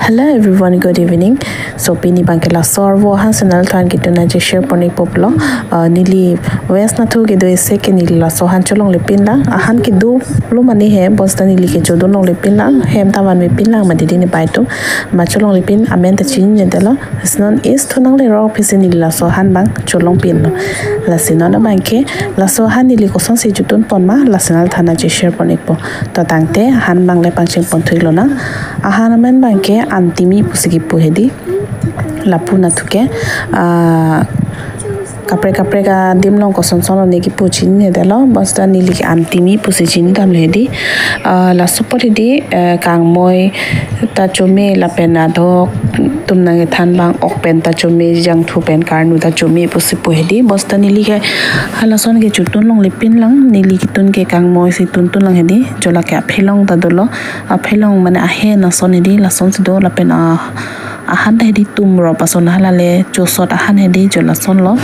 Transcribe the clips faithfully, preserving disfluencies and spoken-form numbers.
Hello everyone, good evening. So pini abangke laso arvo ahan si nanglitumphan ketun nangji share pon-ikpo pulo. Uh, neli West nathu kedo isi ke neli laso ahan cholongle pinlang. Ahan kedo lo mane he, bonsita neli ke chodun longle pinlang. Hem ta vanve pinlang mati di nepei atum. Ma cholongle pin amen ta chininedetlo. Lasi non East thu nanglerok aphi si neli laso ahan abang cholong pinlo. Lasi non abangke laso ahan neli kosonsi chotun pon ma, lasi nanglitumphan nangji share pon-ikpo. To tangte ahan abang le pangcheng ponthu-ik lonang. Ahan amen abangke antimi pusi kipu hedi. Lapu nathu ke, ah, kaprek kaprek adim along kosonson lo ne kipu chininedetlo. Bonsita neli ke antimi pusi chinidamlo hedi. Ah, laso apot hedi, eh, kangmoi ta chome lapen adok atum nangkethan abang ok pen ta chome, jangthu pen karnu ta chome pusi pu hedi. Bonsita neli ke halason ke chotun longle pinlang, neli ketun ke kangmoi si tuntun lang hedi. Jo lake aphelong ta dolo, aphelong mane ahen ason hedi, lasonsi do lapen, ah, ahan ta hedi tumrop ason, hala le chosot ahan hedi, jo lasonlo.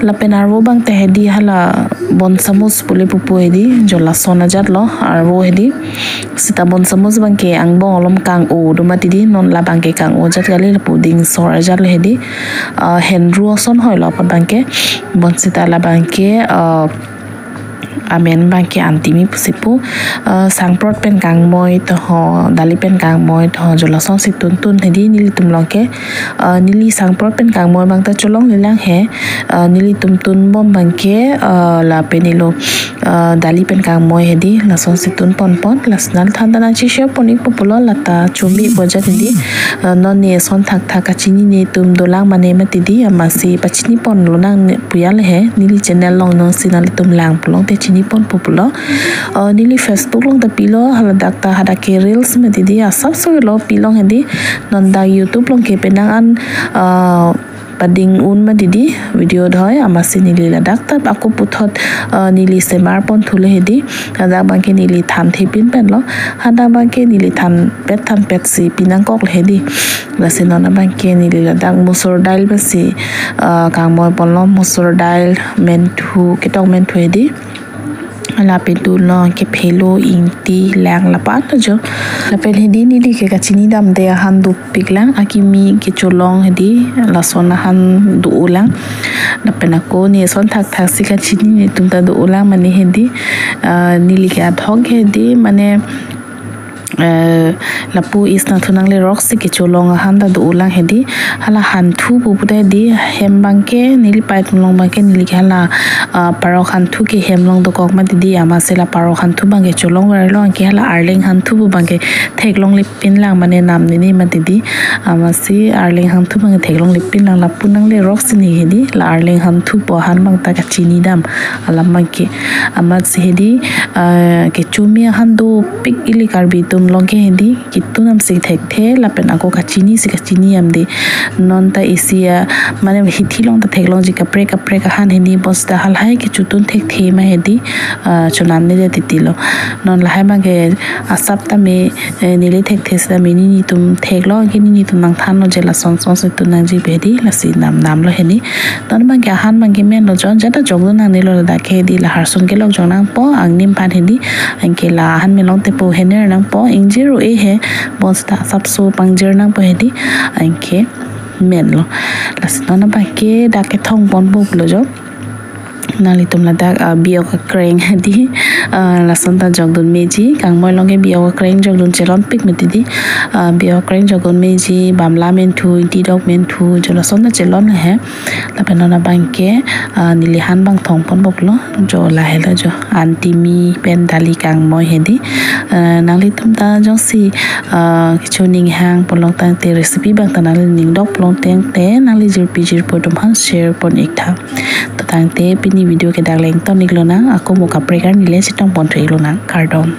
Lapen arvo abang ta hedi hala bonsamus pule pupu hedi, jo lason ajatlo arvo hedi. Sita bonsamus abangke angbong alom kang-o do mati di, non la abangke kang-o ajat kali, lapu dingsor ajatlo hedi. Ah, henru ason hoilo apot abangke. Bonsita la abangke, ah, amen abangke antimi pusi pu. Ah, sangprot pen kangmoi toho, dali pen kangmoi toho, jo lasonsi tuntun hedi nelitum along ke. Ah, neli sangprot pen kangmoi abang ta cholongle lang he. Ah, nelitum tunbom abangke, ah, lapen ilo, ah, dali pen kangmoi hedi, lasonsi tun ponpon. Lasi nanglitumphan ta nangji share pon-ikpo pulo, lata chome pu ajat hedi. Ah, non ne ason thakthak kachinine atum dolang mane mati di, amatsi pachini pon lonang ne puya le he. Neli channel along nonsi nanglitum lang pulote chini ponpo pulo. Ah, neli Facebook along ta pilo, haladak ta hadak ke reels mati di, asapso lo pilong hedi. Non dak YouTube along ke penang an, ah, pading un mati di video dhoi, amatsi neli ladak ta ako puthot, ah, neli semar ponthule hedi. Hadak abangke neli thanthe pin penlo. Hadak abangke neli thanpet thanpet si pinangkokle hedi. Lasi non abangke neli ladak musur dail pensi, ah, kangmoi ponlo, musur dail, menthu, ketok menthu hedi. Lapen dolo ke phelo, ingti, lang, lapu-an ta jo. Lapen hedi neli ke kachinidamde ahan dopik lang, akimi kecholong hedi, lason ahan do-o lang. Lapen ako ne ason thakthak si kachinine atum ta do-o lang mane hedi. Ah, neli ke adhok hedi, mane, eh, lapu East nathu nanglerok si kecholong ahan ta do-o lang hedi. Hala hanthu pupu ta hedi, hem abangke neli pei atum along abangke neli ke hala, ah, parok hanthu ke hem along dokok mati di, amatsi la parok hanthu abangke cholong verlo, anke hala arleng hanthu pu abangke theklongle pinlang mane nam nini mati di. Amatsi arleng hanthu abangke theklongle pinlang, lapu nanglerok si ne hedi, la arleng hanthu pu ahan abang ta kachinidam alam abangke. Amatsi hedi, ah, kechome ahan dopik ili Karbi atum along ke hedi, ketun nam si thekthe, lapen ako kachini si kachinidamde. Non ta isi a, mane hithi along ta theklongji kaprek kaprek ahan hedi, bonsita halahai ke chotun thekthe ma hedi, ah, chonamnedet titilo. Non lahai abangke asap tame, eh, neli thekthe sitame nelitum theklo, ke nelitum nangthanlo je lasonsonsi tun nangji pu hedi, lasi namnamlo hedi. Non abangke ahan abangke menlo jo, jata jokdun nangnelo ladak ke hedi, lahar sung kelok jok nangpo, angnim aphan hedi, anke la ahan men longte po hener nangpo, ingjir-o-e he, bonsita asapso pangjir nangpo hedi, anke menlo. Lasi non abangke dak kethong ponpo pulo jo. Nanglitum ladak, ah, biok akreng hedi, ah, lason ta jokdun meji, kangmoi along ke biok akreng jokdun chelonpik mati di, ah, biok akreng jokdun meji, bamla menthu, ingti dok menthu, jo lason ta chelon he. Lapen non abangke, ah, neli ahan abang thong ponpo pulo, jo lahelo jo, antimi pen dali kangmoi hedi. Ah, nanglitum ta jongsi, ah, kecho ning hang pulo tangte, recipe abang ta nangli ning dok pulo tangte, nangli jirpi jirpo atum aphan share pon-ik tha. To tangte pini video ke dak le ington-ik lonang, ako mo kaprek arni le chetong ponthu-ik lonang, kardom.